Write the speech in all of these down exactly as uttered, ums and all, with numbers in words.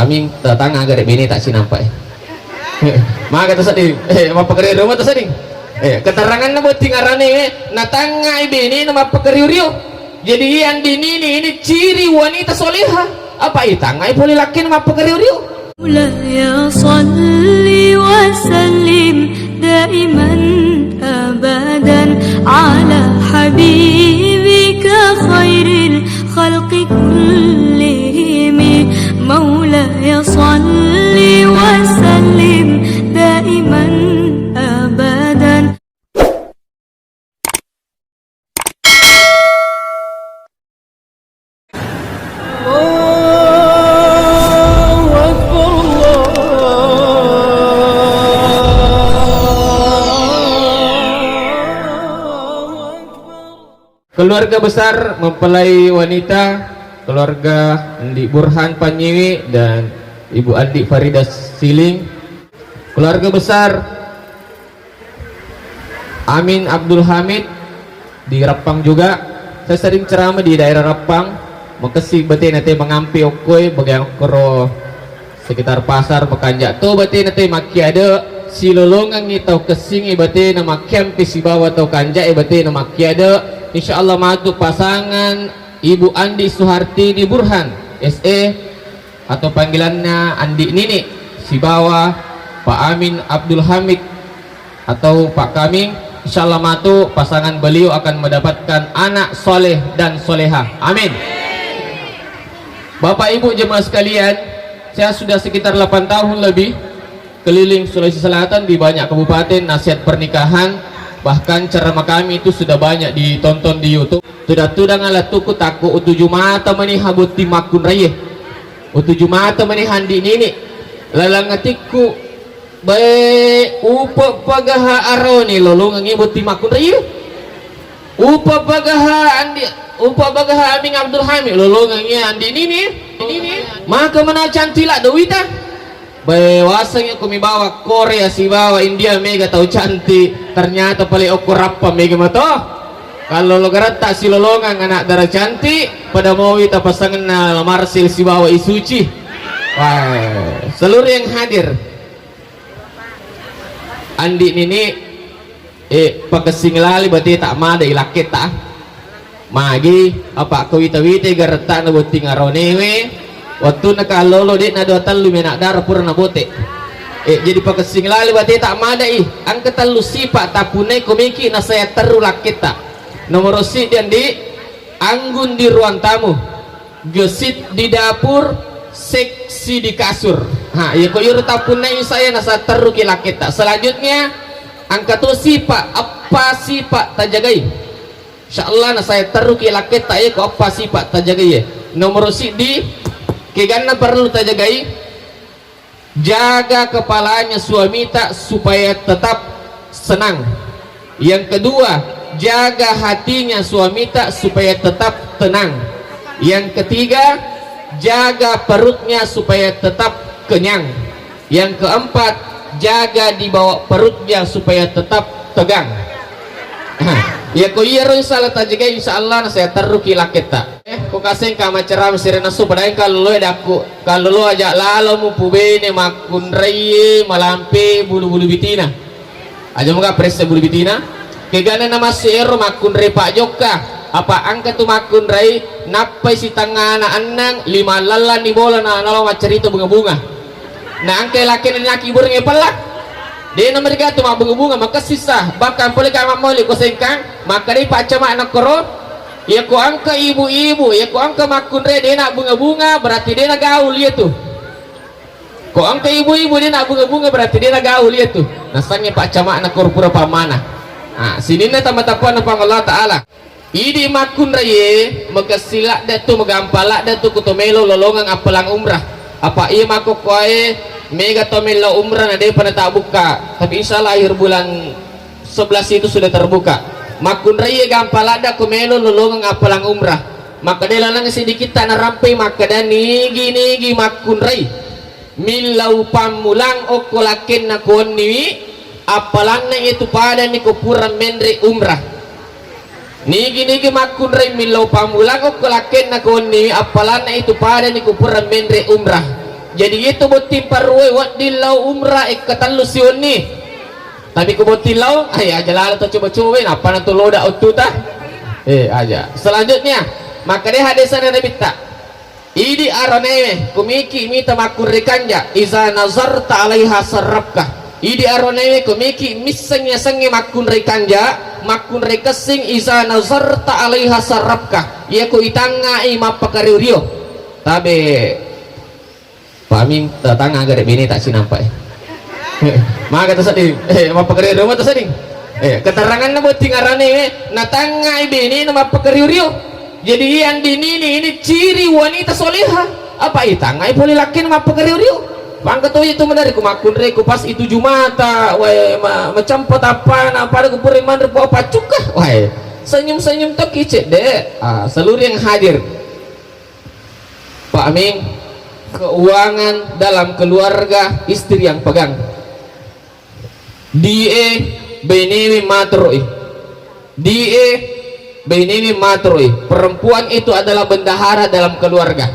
Ming, tatanga gare bene tak sinampa, eh. Maga to seddi, eh, mappakariu-riu to seddi. Eh, keteranganna botting arane, eh, natangai bene na mappakariu-riu. Jadi, iya Andi Nini ini ciri wanita soleha. Apa itangai pole lakkena mappakariu-riu? مولاي صل وسلم دائما أبدا على حبيبك خير الخلق كلهم. مولاي صل وسلم دائما أبدا. Allahu Akbar, Allahu Akbar. Keluarga besar mempelai wanita, keluarga Andi Burhan Panyiwi dan Ibu Andi Farida Siling. Keluarga besar Amin Abdul Hamid di Rappang juga. Saya sering ceramah di daerah Rappang. Makessing batena te mengampi okkoi bagian okkoro sekitar pasar, makanja to batena te makkiade, silolongengngi tau kessingngi batena makkiampi sibawa tau kanjae batena makkiade. Insyaallah matu pasangan Ibu Andi Suhartini Burhan, S E, atau panggilannya Andi Nini, sibawa Pak Amin Abdul Hamid atau Pak Kaming, insyaallah matu pasangan beliau akan mendapatkan anak soleh dan soleha. Amin. Bapak Ibu jemaah sekalian, saya sudah sekitar delapan tahun lebih keliling Sulawesi Selatan di banyak kabupaten, nasihat pernikahan, bahkan ceramah kami itu sudah banyak ditonton di YouTube. Tudang-tudang alattuku takku utuju mata mani habutti makkunraie. Utuju mata mani handi nini. Lalang atikku, bae upa pagaha aroni lolongengi butti makkunraie. Upa pagaha andi, upa pagaha Aming Abdul Hamid lolongengi andi nini. Maka mana cantik la dowita. Bae, wasengngi ko mibawa Korea sibawa India mega tau cantik, ternyata pale okko rappa mega mato. Kalau lo garatta silolongang anak dara cantik, pada mowi tapasangenna Marcel sibawa Isuci. Wah, seluruh yang hadir. Andi nini, eh, pakessing lali bate tak mada ilakketta. Magi, apa ko wita-wita garettana botting aronewe, wattunna kallolo de' na dua tellu mena dara pura na bote. Eh, jadi pakessing lali bate tak mada i, angka tellu sipa tapunai komiki na saya terru lakketta. Nomor siddi andi, anggun di ruang tamu, gesit di dapur, seksi di kasur. Ha, iya ko iro tapunai saya na saya terru ki lakketta. Selanjutnya, angka to sipa, apa sipa tajagai. Insyaallah na saya terru ki lakketta ye ko apa sipa tajagai ye. Nomor siddi, keganna perlu tajagai, jaga kepalanya suamita supaya tetap senang. Yang kedua, jaga hatinya suamita supaya tetap tenang. Yang ketiga, jaga perutnya supaya tetap kenyang. Yang keempat, jaga di bawah perutnya supaya tetap tegang. Ya ko iyaro insyaallah tajagai, insyaallah na saya terru ki lakketta. Eh, ko kaseng ka macerama sirena su padai kalloloe dakku. Kallolo aja lalo mupubene makkunraie malampe bulu-bulu bitina. Aja moga presse bulu bitina. Kegana namassu ero makkunrai Pak Jokka. Apa angka tu makkunrai nappai sitangana annang lima lallanni bola na nalo maccarita bunga-bunga. Na angka lakena naki burung e pella. De na mereka tu mabbunga-bunga makessissa. Bahkan pole ka mammoli ko sengkang, makkadai paccama nakkoro. Iya ko angka ibu-ibu, iya ko angka makkunrai de na bunga-bunga, berarti de na gaul iya tu. Ko engka ibu-ibu de na bunga-bunga berarti de na gaul iya tu. Nasangnge paccama'na ko pura pammana. Ah, sininna tama-tappuanna Puang Allah Ta'ala. Idi makkunraie, makessing ladde tu, magampang ladde tu ku to melo lolongeng appalang umrah. Apa iya makkokkoe mega to melo umrah na depa na tabbukka. Tapi insyaallah akhir bulan sebelas itu sudah terbuka. Makkunraie gampang ladde ku melo lolongeng appalang umrah. Makkeda laleng sidikitta narampe makkeda nigi-nigi makkunrai millau pammulang okko lakkenna kuonniwi, appalanna itu padani ko pura menre umrah. Nigi-nigi makkunrai millau pammulang okko lakkenna kuonniwi, appalanna itu padani ko pura menre umrah. Jadi itu botting parue wedding lao umrah ekkatellu siwenni. Tapi ku botting lao, ai aja lalo to coba-coba, nappa na tu loda ottuta. Eh, aja. Selanjutnya, maka deh hadisana Nabitta. Idi aronewe, kumiki mita makkunrikanja, iza nazarta alaiha sarrafka. Idi aronewe, kumiki misseng yasengnge makkunrikanja, makkunrikessing, iza nazarta alaiha sarrafka. Iya ku itangngai mappakariu-riu. Tabe Pak Amin, ta-, tangnga gare bene tak sinampa, eh. Maga to sedding, eh, mappakariu-riu to sedding. Eh, keteranganna botting arane, eh, natangngai bene na mappakariu-riu. Jadi iya andini ini, ini ciri wanita soleha. Apa itangngai pole lakkena mappakariu-riu. Pangka to itu madari ku makkunre ku pas itu Jumata, wae ma-, macampa tappana, pada ku pura manre po paccukka. Wae, senyum-senyum to kicik, Dek. Ah, seluruh yang hadir. Pak Aming, keuangan dalam keluarga istri yang pegang. Die benewe matoroi. Die benewe matoroi. Perempuan itu adalah bendahara dalam keluarga.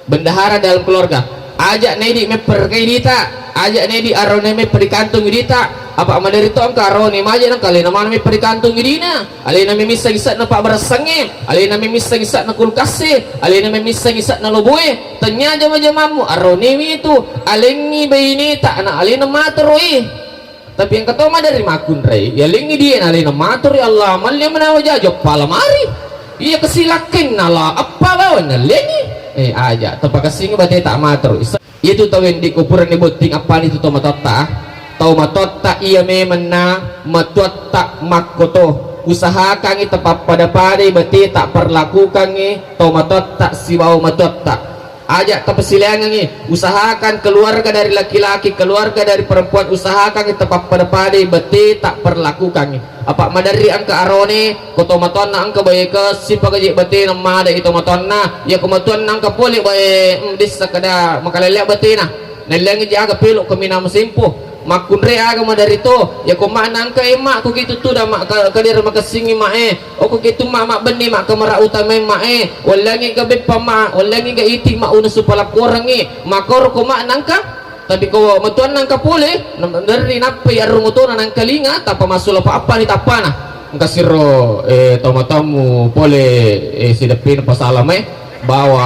Bendahara dalam keluarga. Aja nedi mepperkai dita, aja nedi arone mepper dikantung dita. Apa maderi to engka arone maja nang kalena mana mepper dikantung dina. Alena memisseng isa'na pabbarassangnge, alena memisseng isa'na kulkasse, alena memisseng isa'na loboe. Tennia jama-jamammu, aronewi tu, alengngi baineta, na alena matoroi. Tapi engka to maderri makkunrai, yalengngi die na alena matoroi, Allah, malli menawa jajo pala mari. Iya kesilakkenna la, appa bawang nalengngi. Eh, aja, tapakassingi bateta matoroi. Iyatu tau wendi ko purani botting appani tu tau matotta, ah. Tau matotta iya memenna matuatta makkoto. Usahakangngi tapappada-padai bateta perlakukangngi tau matotta sibawa matuatta. Aja tapasilaingengngi, usahakan keluarga dari laki-laki, keluarga dari perempuan, usahakangngi tapappada-padai bateta perlakukangngi. Apa maderri engka arone, ko tomatoanna engka baike, sipakaje batena mada i tomatoanna, iya ko matuanna engka pole bae, mm, dissa kada makalelea batena. Nalliangngi ji aga pelo ko mina masempo. Makkunre aga maderri to, iya ko ma'na engka e ma, ko kitu tuda ma ka-, kadera makessingi ma e. Oko kitu ma mabbenni ma kamara utama ma e. Walliangngi ga beppa ma, walliangngi ga iti ma una supalakkorengngi. Makoro ko ma'na engka. Tapi ko matuanna engka pole, na-, derri nappai arung otona nangkalinga, tappa massula pa-, appani tappana. Engka siro, eh, tomatoammu pole, eh, sideppina pasalamae, bawa,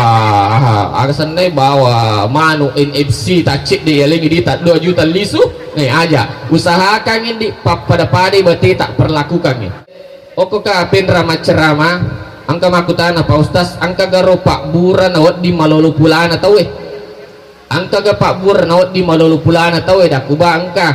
aha, aga sennai, bawa manu N F C, taccedde yalengi dita dua juta lisu. Eh, aja. Usahakan indi pappada-padai bateta perlakukangngi. Okko ka penra maccerama, engka makkutana, Pak Ustaz, engka garo pabburana wedding malolo pulana tauwe? Engkaga pabburana wedding malolo pulana tauwe? Dakku ba engka.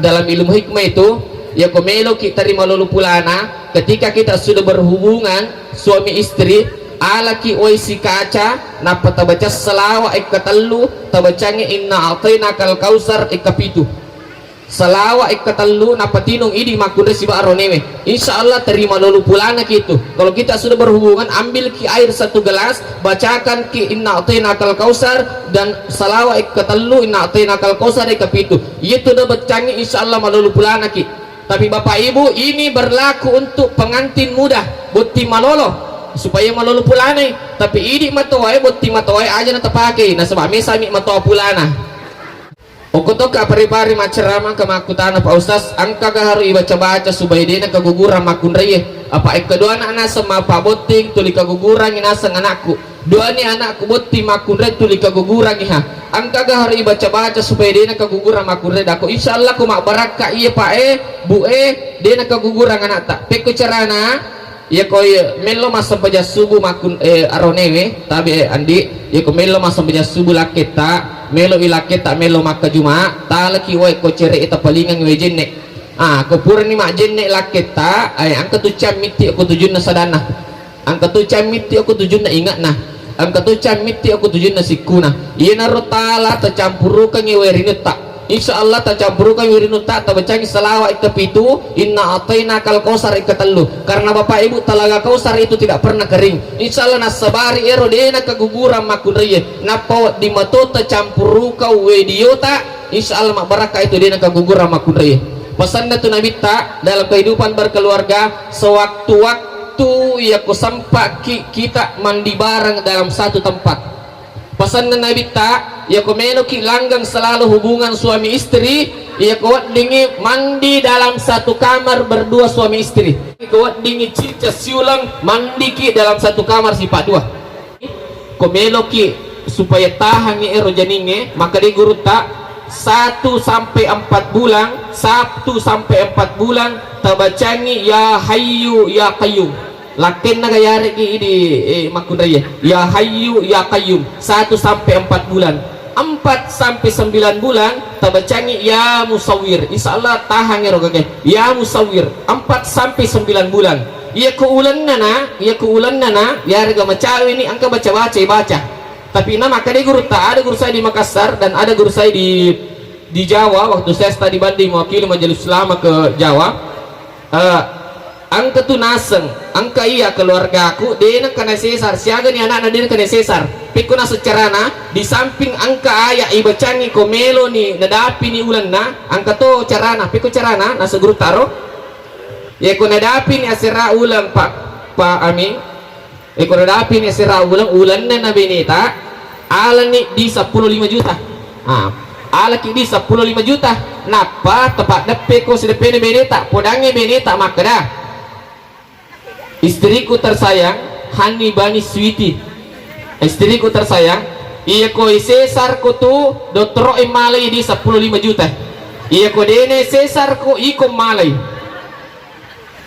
Dalam ilmu hikmah itu, yako meloki teri malolo pulana, ketika kita sudah berhubungan suami istri, alaki wai sikaca, nappa tabaca salawa ekka tellu, tabacangi inna a'tainakal kausar ekka pitu. Salawa ekka tellu, nappa tinung idi makkunrai siba aronewe. Insya Allah terima lolo pulana ki itu. Kalau kita sudah berhubungan, ambil ki air satu gelas, bacakan ki inna a'tainakal kausar dan salawa ekka tellu, inna a'tainakal kausar ekka pitu. Iya tu da bacangi, insya Allah malolo pulana ki. Tapi Bapak Ibu, ini berlaku untuk pengantin muda, botting malolo, supaya malolo pulanai. Tapi idi matoae, botting matoae aja na tapakei, nasaba mesami matoa pulana. Okko tokka pari-pari maccerama, engka makkutana, Pak Ustaz, engkaga harus ibaca-baca supaya dena kagugurang makkunraie? Apa ekka duana naseng mappabbotting tuli kagugurangi naseng anakku. Duani anakku botting makkunrai tuli kagugurangi ha. Engkaga harus ibaca-baca supaya dena kagugurang makkunrai? Dako, insya Allah ko mabbarakka iye, Pak e, Bu e, dena kagugurang anakta. Pekko carana? Iya ko iya mello massempajang subuh makkun-, eh, aronewe, tabe, eh, Andi, iya ko mello massempajang subuh lakketta, melo i lakketta mello makkajuma, talaki wae ko cere e tapalingang wae jenne. Ah, ko purani majjenne lakketta, eh, engka tu cammitti ko tujunna sadanna. Engka tu cammitti ko tujunna ingatna. Engka tu cammitti ko tujunna sikkuna. Iyanaro tala tacampurukangi wae rinutta. Insya Allah tacampurukangi wirinutta, tabacangi salawa ekka pitu, inna a'tainakal kausar ekka tellu. Karena Bapak Ibu, Telaga Kausar itu tidak pernah kering. Insya Allah nassabari ero dena kagugurang makkunraie. Nappa wedding mato tacampurukang we diota, insya Allah mabbarakka itu dena kagugurang makkunraie. Pesanna tu Nabitta dalam kehidupan berkeluarga, sewaktu-waktu iya ko sempaki kita mandi bareng dalam satu tempat. Pasanna Nabitta, iyako meloki langgeng selalu hubungan suami istri, iyako weddingi mandi dalam satu kamar berdua suami istri. Iko weddingi cinca siuleng, mandiki dalam satu kamar sipa dua. Ko meloki supaya tahangi ero janingnge, maka de gurutta satu sampai empat bulan, satu sampai empat bulan tabacangi ya hayyu ya qayyum. Lakkenna ga yaregi idi, eh, makkunraiye. Ya Hayyu, Ya Qayyum. Satu sampai empat bulan. Empat sampai sembilan bulan, tabacangi Ya Musawwir. Insya Allah tahang ero gage. Ya Musawwir. Empat sampai sembilan bulan. Iya ko ulenna na, iya ko ulenna na, yarega macawe ni engka baca-baca, baca. Tapi na maka de guru ta, ada guru saya di Makassar dan ada guru saya di di Jawa, waktu saya studi banding mewakili Majelis Ulama ke Jawa, eh, engka tu naseng, engka iya keluargaku, de nengka na sesar, siaga ni anakna de nengka na sesar. Pekko naseng carana, di samping engka ayat ibacangi ko melo ni nadapi ni ulenna, engka to carana, pekko carana, naseng guru taro. Ya ko nadapi ni asera uleng, Pak, Pak Ami, Iko nadapi ni sera uleng, ulenna na beneta, alani di seppulo lima juta. Ah, alaki di seppulo lima juta. Nappa tepat deppe ko sideppena beneta, podangnge beneta makkeda, "Istriku tersayang, honey bunny sweetie. Istriku tersayang, iya ko sesar ko tu dottoro malai di seppulo lima juta. Iya ko dene sesar ko iko malai."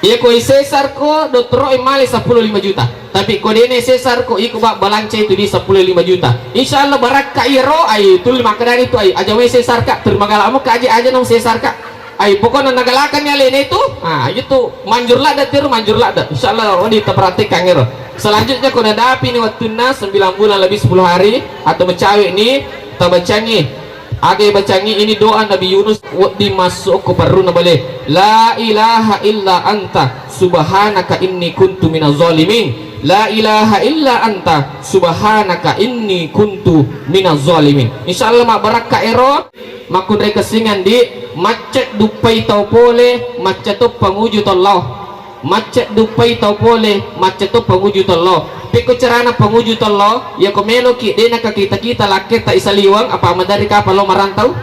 Iya ko sesar ko dottoro malai seppulo lima juta. Tapi ko dene sesar ko iko ba balanca itu di seppulo lima juta. Insya Allah barakka iyaro ai tuli makkedani tu ai aja we sesar ka terima gala mo ka aja aja nong sesar ka. Ai pokoknya nagalakan ya lene itu. Ah itu manjur ladda tiru manjur ladda. Insya Allah oh di perhatikan ero. Selanjutnya ko nadapi ni waktunna sembilan bulan lebih sepuluh hari atau mencawe ni tabacangi Aga bacangi ini doa Nabi Yunus wedding massu ko parruna bale. La ilaha illa anta subhanaka inni kuntu minaz zalimin. La ilaha illa anta subhanaka inni kuntu minaz zalimin. Insyaallah mabbarakka ero makkunrai kessingan di macca duppai tau pole macca to panguju to Allah. Macca duppai tau pole, macca to panguju to Allah. Pekko carana panguju to Allah, iya ko meloki de nakakita-kita lakketta isaliweng, apa maderri kapang lo marantau?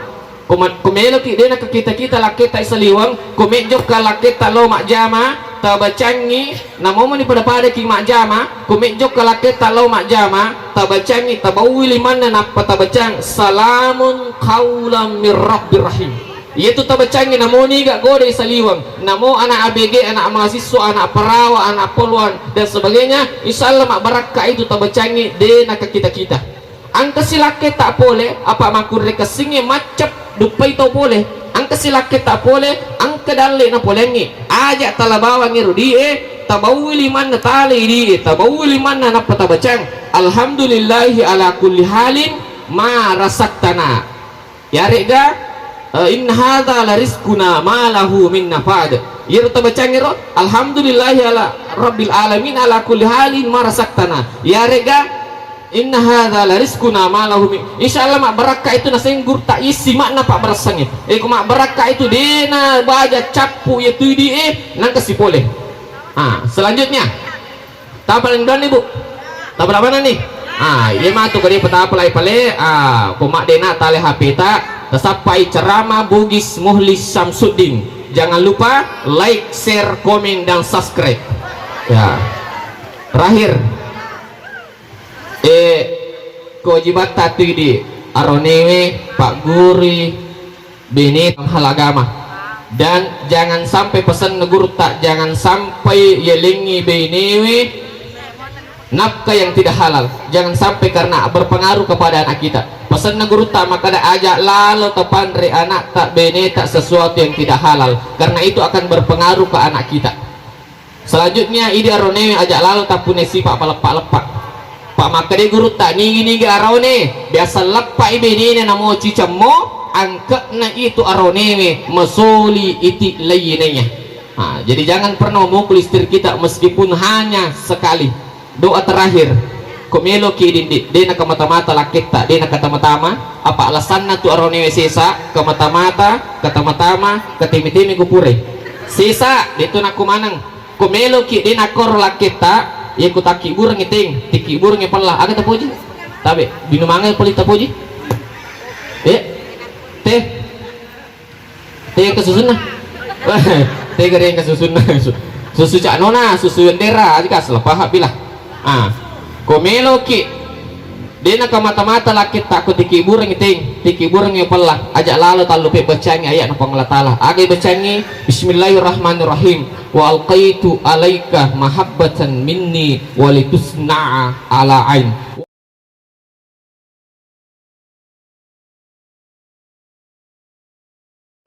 Ko ma-, ko meloki de nakakita-kita lakketta isaliweng, ko mejjokka lakketta lo majjama, tabacangi, namomoni pada-padaki majjama, ko mejjokka lakketta lo majjama, tabacangi, tabawwi limanna nappa tabacang, salamun qaulam mir rabbir rahim. Iyatu tabacangi namo niga gode saliweng, namo anak A B G, anak mahasiswa, anak perawa, anak polwan dan sebagainya, insya Allah mabbarakka itu tabacangi de nakakita-kita. Engka silakke tak pole, apa makkunre kessinge maccap duppai tau pole. Engka silakke tak pole, engka dalle na polengi. Aja tala bawangi rudie, tabawwi limanna tale die, tabawwi limanna nappa tabacang. Alhamdulillahi ala kulli halin ma rasaktana. Yaregga, eh, "Inna hadza la rizquna ma lahu min nafad." Iyaro tabacangngero, "Alhamdulillahi ala rabbil alamin ala kulli halin ma razaqtana." Yaregga, "Inna hadza la rizquna ma lahu min." Insyaallah mabbarakka itu naseng gurutta isi makna pabbarassangnge. Eh, ko mabbarakka itu dena baja cappu ya tu idi eh, nangka sipole. Ah, selanjutnya. Tapaleng dua ni, Bu. Tapaleng mana ni? Ah, iya matu kade patapalai pale. Ah, ko maddena tale H P ta, tasappai ceramah Bugis Muhlis Samsuddin. Jangan lupa like, share, komen, dan subscribe. Ya. Terakhir. Eh, kewajibatta tu di aronewe, Pak Guru, bene hal agama. Dan jangan sampai pesan gurutta, jangan sampai yalengi benewe nafkah yang tidak halal. Jangan sampai karena berpengaruh kepada anak kita. Pesan gurutta makada aja lalo tapanre anak tak bene tak sesuatu yang tidak halal. Karena itu akan berpengaruh ke anak kita. Selanjutnya, idi aronewe aja lalo tappune sipa paleppa-leppa. Pa makkede gurutta, nigi-nigi arone, biasa leppai benene namo cicemmo, angkekna itu aronewe, masoli iti lainnya. Ha, jadi jangan pernah memukul istri kita meskipun hanya sekali. Doa terakhir, ko meloki dindi, de nakamata-mata lakketta, de nakatama-tama, apa alasanna tu aronewe sesa, kamata-mata, katama-tama, kateme-teme kupure. Sesa, de tu nakko maneng. Ko meloki de nakkoro lakketta, iya ko takkibburengngi teng, tikkibburengngi pella, aga tapoji? Tabe, minumangnge poli tapoji? Eh? Teh? Teh ke susunna? Teh gare ke susunna? Su- Susu cak nona, susu bendera, aja kas lepas bilah. Ah. Ko meloki. Dena kamata-mata lakki takko tiki bureng teng, tiki bureng pella. Aja lalo tallu pe bacangi ayat na Puang Allah Taala. Aga bacangi? Bismillahirrahmanirrahim. Wa alqaitu alaika mahabbatan minni walitusna'a ala ain.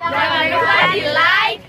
Jangan lupa di like,